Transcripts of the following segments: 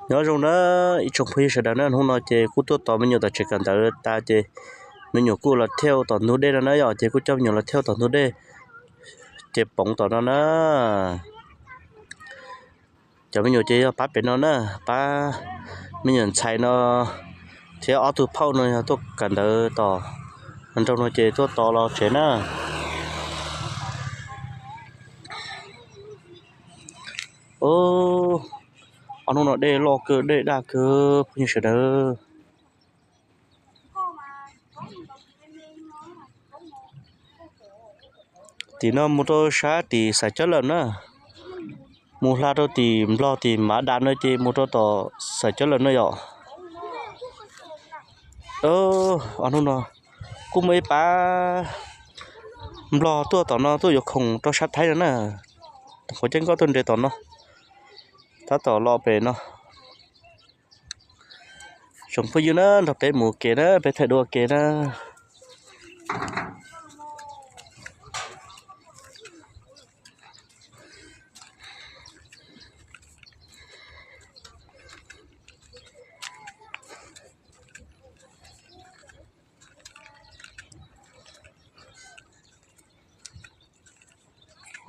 Nyob zoo na ib tsoom phooj ywg sawv daws na, hnub no ces kuj tuaj tos me nyuam tom tsev kawm ntawv tas ces me nyuam kuj los thiaj tom ntug dej no na yom, ces kuj coj me nyuam los thiaj tom ntug dej ces poov tom no na. Cov me nyuam ces yog pab pem no na, pab me nyuam ntxhais no thiab ob tug phauj no yog tuaj kawm ntawv tom nroog no ces tuaj tos los tsev na. Ob hnub no dej loj kawg, dej daj kawg phooj ywg sawv daws. Tim no mus rau sab tim Xaiv Cawb Lawm na, mus hla rau tim Nplog tim Mav Dam no ces mus rau tom Xaiv Cawb Lawm na yom. Ob hnub no kuj muaj ib pab Nplog tuaj tom no tuaj yuav khoom rau sab Thaib no na, qhov ceeb nkoj tuaj nres tom no, tab tom los pem no. Tsoom phooj ywg na, nrog peb mus kev na, peb thaij dua kev na.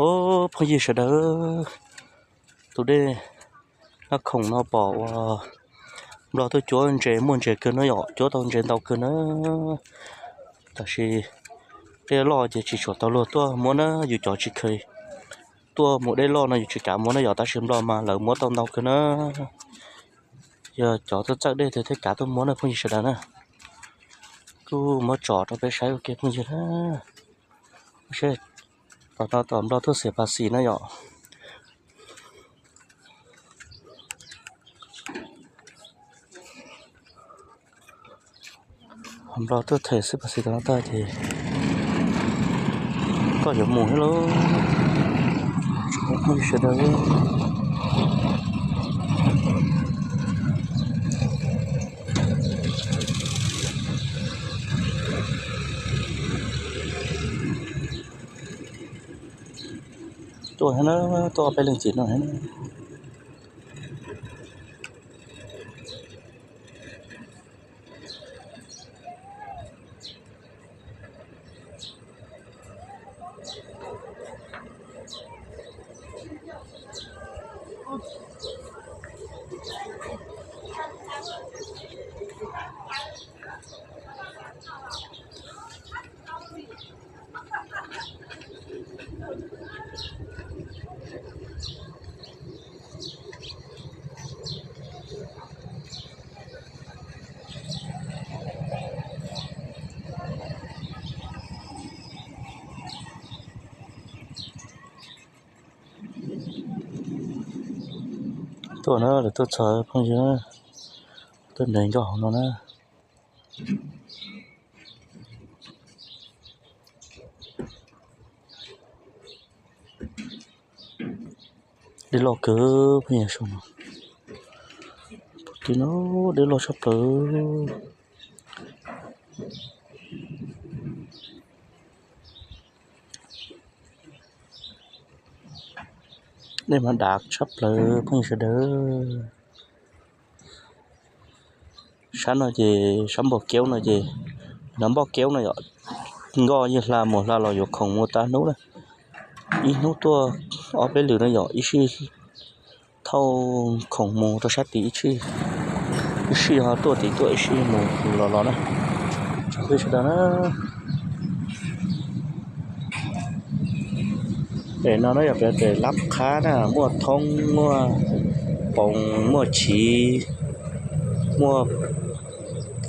Ob phooj ywg sawv daws, tus dej laj khoom no pom ua Nplog tuaj cuab ntses muaj ntses kawg no yom, cuab tau ntses ntau kawg na. Tab sis dej loj ces tsis tshua tau luag tuaj muab na, yus cov tsis kheev tuaj mus dej loj no yus tsis kav muab na yom, tab sis Nplog mas lawv muab tau ntau kawg na. Yog cov tuaj txawj dej thiaj kav tuaj muab na phooj ywg sawv daws na. Kuj muab tsom rau peb saib ua ke phooj ywg na. Seb tom no tom Nplog tuaj xiam pas xis na yom. Nplog tuaj them xwb pas xis tom no tag ces koj yuav mus thiab lauj. Sawv daws, tuaj thiab na, tuaj ob peb leej txiv no thiab na. Tuaj na, lawv tuaj txog phooj ywg, tuaj nres nkoj hauv no na. Dej loj kawg phooj ywg, tim no dej loj tshaj plaws. Dej mas dav tshaj plaws phooj ywg sawv daws. Sab no ces sab Npoj Keub no ces, no Npoj Keub no yom, nkoj yeej hla mus hla los yuav khoom mus tag hnub na. Ib hnub tuaj ob peb lwm no yom, ib sij thauj khoom mus rau sab tid ib sij, ib sij ho tuaj tid tuaj ib sij mus los los na. Tsoom phooj ywg sawv daws na, pem no na yog pem pem Lab Qhab na, muaj thoob, muaj poov, muaj chiv, muaj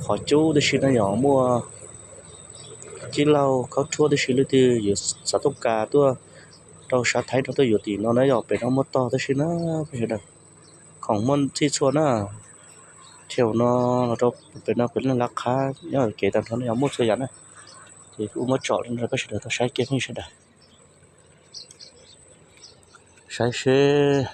qhov cub tib si na yom, muaj cib laug khaub rhuab tib si, leej twg yuav xav tuaj kav tuaj rau sab Thaib no tuaj yuav tim no na yom, pem no muaj tog tib si na phooj ywg sawv daws. Khoom muaj txhij txhua na. Thaum no los rau pem no pem Lab Qhab nyob kev tag nrho no yog muaj txhua yam na. Ces kuv muab tsom rau peb sawv daws tau saib kiag phooj ywg sawv daws. Saib seb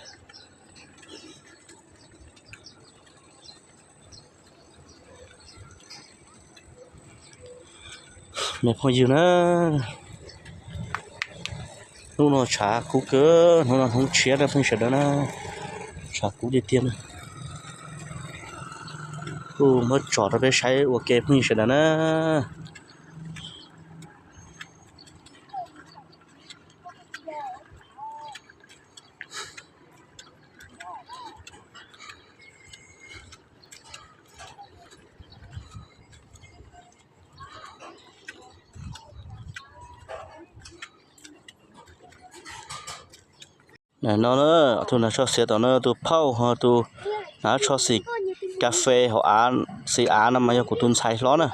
me phooj ywg na, hnub no tshav kub kawg, hnub no hnub tshiab na phooj ywg sawv daws na, tshav kub tiag tiag na. Muab tsom rau peb saib ua ke phooj ywg sawv daws na. No, tus hnav tsho xiav tom no tus phauj, ho tus hnav tsho xim kas fes hauv av, xim av no mas yog kuv tus ntxhais hlob na.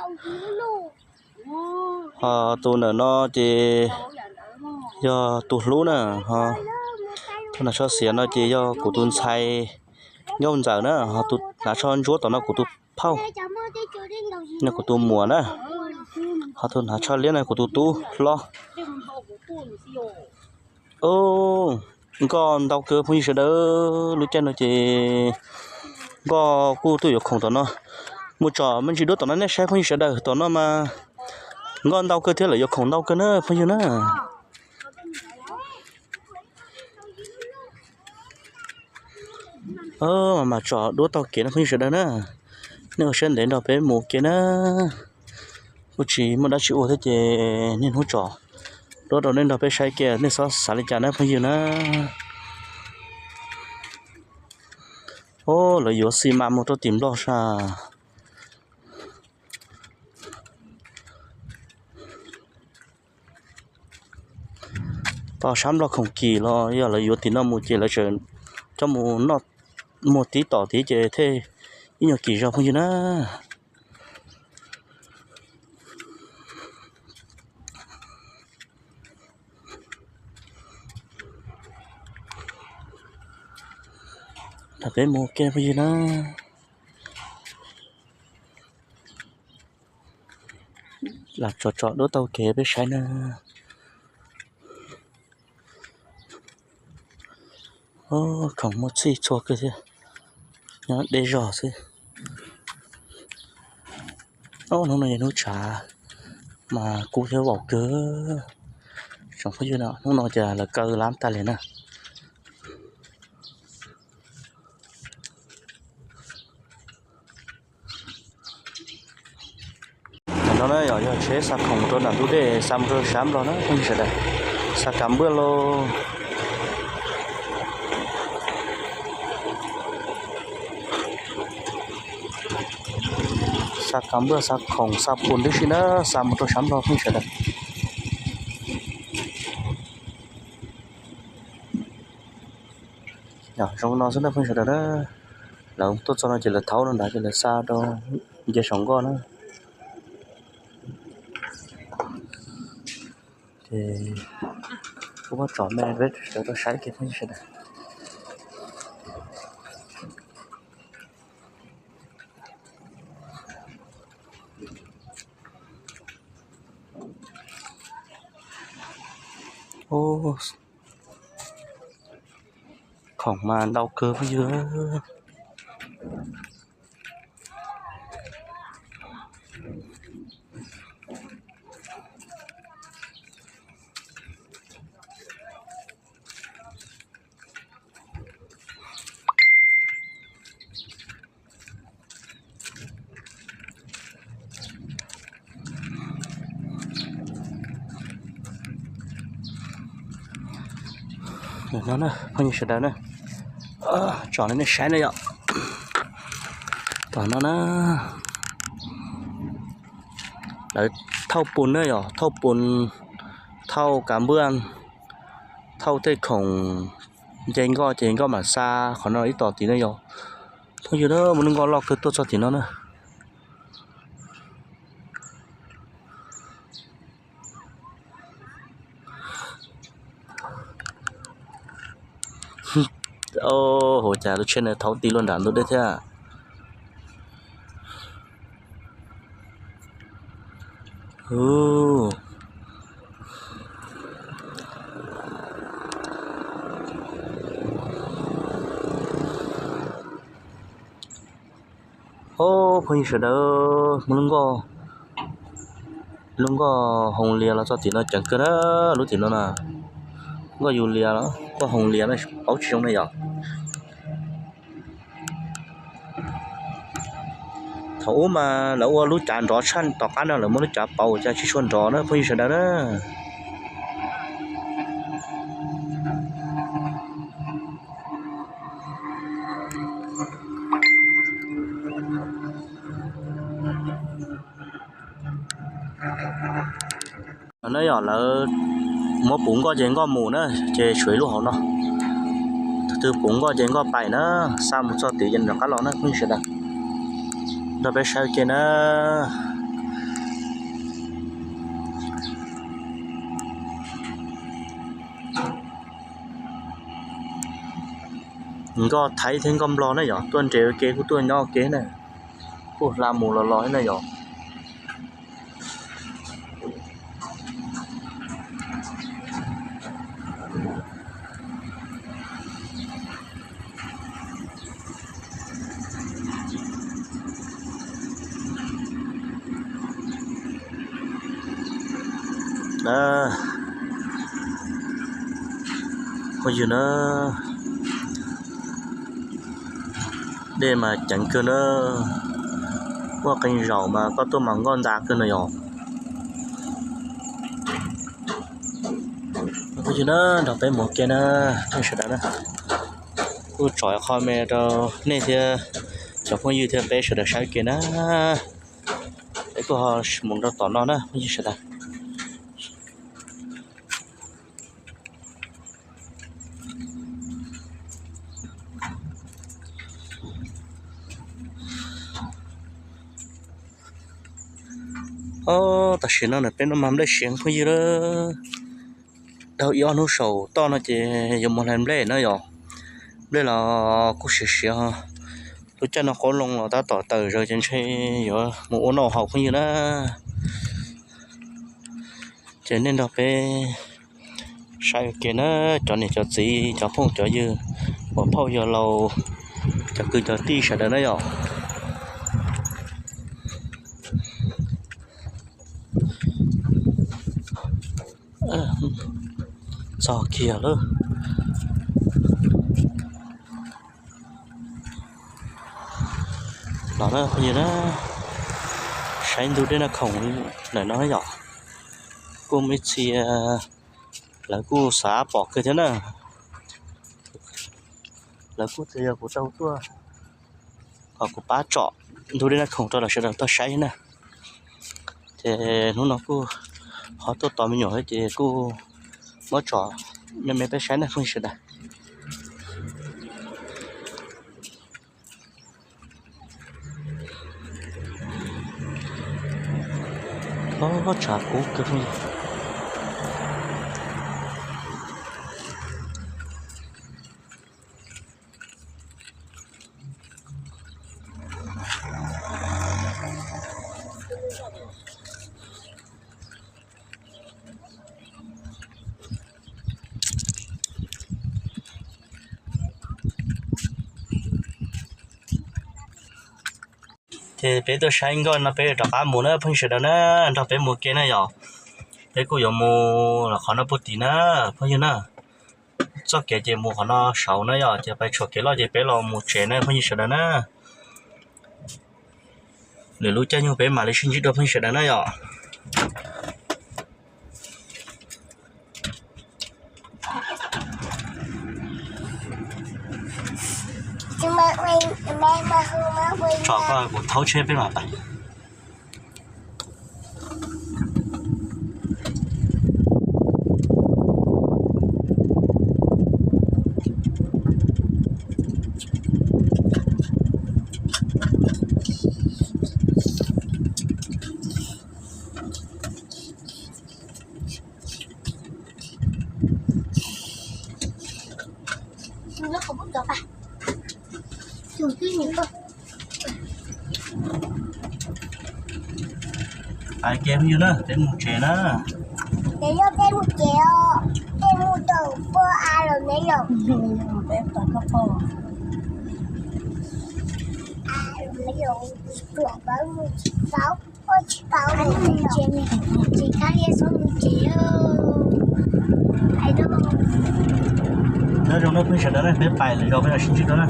Ho tus ntawm no ces yog tus hlub na. Ho tus hnav tsho xiav no ces yog kuv tus ntxhais nkauj ntxawm na. Ho tus hnav tsho ntsuab tom no kuv tus phauj, no kuv tus muam na. Ho tus hnav tsho liab no kuv tus tub hlob. Nkoj ntau kawg phooj ywg sawv daws, lub caij no ces nkoj kuj tuaj yuav khoom tom no. Mus tsom me ntsis duab tom no nej saib phooj ywg sawv daws, tom no mas nkoj ntau kawg thiab lawv yuav khoom ntau kawg na phooj ywg na. Mas tsom duab taug kev no phooj ywg sawv daws na. Nej ua siab ntev nrog peb mus ua ke na. Kuj tsis muaj dab tsi ua thiab ces niaj hnub tsom duab rau nej nrog peb saib kiag, nej txhob xav li cas na phooj ywg na. Lawv yuav xi mas mus rau tim Nplog sas. Tau sab Nplog khoom kim los yog lawv yuav tim no mus ces lawv tseem coj mus noj muag tib tom tid ces thiaj ib nyuag kim zog phooj ywg na. Nrog peb mus ua ke phooj ywg na. Lam tsom tsom duab taug kev peb saib na. Khoom muaj txhij txhua kawg thiab, nyob deb zog xwb. Hnub no yog hnub tshav mas kub thiab vaum kawg. Tsoom phooj ywg, hnub no ces lawv kaw lab tag li na. Ntawm no na yog, yog tsheb xa khoom rau nram ntug dej xa mus rau sab Nplog na phooj ywg sawv daws. Xa kav npaj lauj. Xa kav npaj, xa khoom, xa pus tib si na, xa mus rau sab Nplog phooj ywg sawv daws. Zoo no xwb na phooj ywg sawv daws na. Lawv tuaj txog no ces lawv thaub rau nrad ces lawv xa rau nce saum nkoj na. Ces kuv muab tsom me peb sawv rau saib kiag phooj ywg sawv daws. Khoom mas ntau kawg phooj ywg. No na phooj ywg sawv daws na, tsom nej saib na yom. Tom no na, lawv thauj pus na yom, thauj pus, thauj kav npaj, thauj tej khoom nce nkoj ces nkoj mam xa qhov no ib tom tid na yom. Phooj ywg na, muaj lub nkoj loj kawg tuaj txog tim no na. Ua cas lub tsheb no thaub ti luaj nram ntug dej thiab. Ob phooj ywg sawv daws, muaj lub nkoj, lub nkoj Hoo Lias los txog tim no ceev kawg na, lub tim no na, nkoj Yus Lias los nkoj Hoo Lias na, paub tsis zoo na yom. Thaum ub mas lawv ua lub cav nrov tshaj tom qab no, lawv muab lub cav pauv ua cas tsis tshua nrov na phooj ywg sawv daws na. No yog lawv muab puv nkoj ces nkoj mus na, ces tshuav ib lub hauv no. Tus twg puv nkoj ces nkoj pais na, xa mus txog tid ces rov qab los na phooj ywg sawv daws. Nrog peb saib ua ke na. Nkoj Thaib thiab nkoj Nplog na yog tuaj nres ua ke kuj tuaj nyob ua ke na, kuj hla mus los los na yog. Phooj ywg na, dej mas ceev kawg na, muaj qee zaus mas koj tuaj mas nkoj nta kawg no yog. Phooj ywg na, nrog peb mus ua ke na, phooj ywg sawv daws na. Kuj tsom qhov me rau nej thiab cov phooj ywg thiab peb sawv daws saib ua ke na. Peb kuj ho mus rau tom no na phooj ywg sawv daws. Ob, tam sim no na peb noj mas nplej siav phooj ywg lawm. Dhau ib ob hnub saum toj no ces yuav mus hlais nplej na yog. Nplej los kuj siav siav, lub caij no qoob loo los tab tom tawm zaws ces ntshe yuav mus ua noj haus phooj ywg na. Ces nej nrog peb saib ua ke na, cov niam cov txiv cov phooj cov ywg, ua phauj yawg laus, cov kwv cov tij sawv daws na yog. Txog kiag lawm. Los na phooj ywg na, saib ntug dej Naj Khoom ntawm no yom. Kuj muaj ib txhia lawv kuj xav pom kawg thiab na. Lawv kuj tias yog kuv tau tuaj kom kuv pab tsom ntug dej Naj Khoom rau lawv sawv daws tau saib na. Ces hnub no kuj ho tuaj tos me nyuam thiab ces kuj muab tsom me me peb saib na phooj ywg sawv daws. Ob, tshav kub kawg. Ces peb tuaj saib nkoj no peb rov qab mus na phooj ywg sawv daws na, nrog peb mus ua ke na yom. Peb kuj yuav mus los qhov no puag tim na phooj ywg na. Txoj kev ces mus qhov no saud na yom, ces pais tshuam kev loj ces peb los mus tsev na phooj ywg sawv daws na. Lwm lub caij nyoog peb mam li sib ntsib dua phooj ywg sawv daws na yom. Tso kuv thaub tsheb peb mam pais. Pais ke phooj ywg na, peb mus tsev na. Ces yog peb mus tsev os, peb mus tau pua a los ne yom. Peb tau koj pom. A los ne yom, tsuam pawb mus tsis tau, ua tsis tau mus tsev, tsis kab lia xoob mus tsev. Nyob zoo na phooj ywg sawv daws na, peb pais lwm zaus peb mam sib ntsib dua na.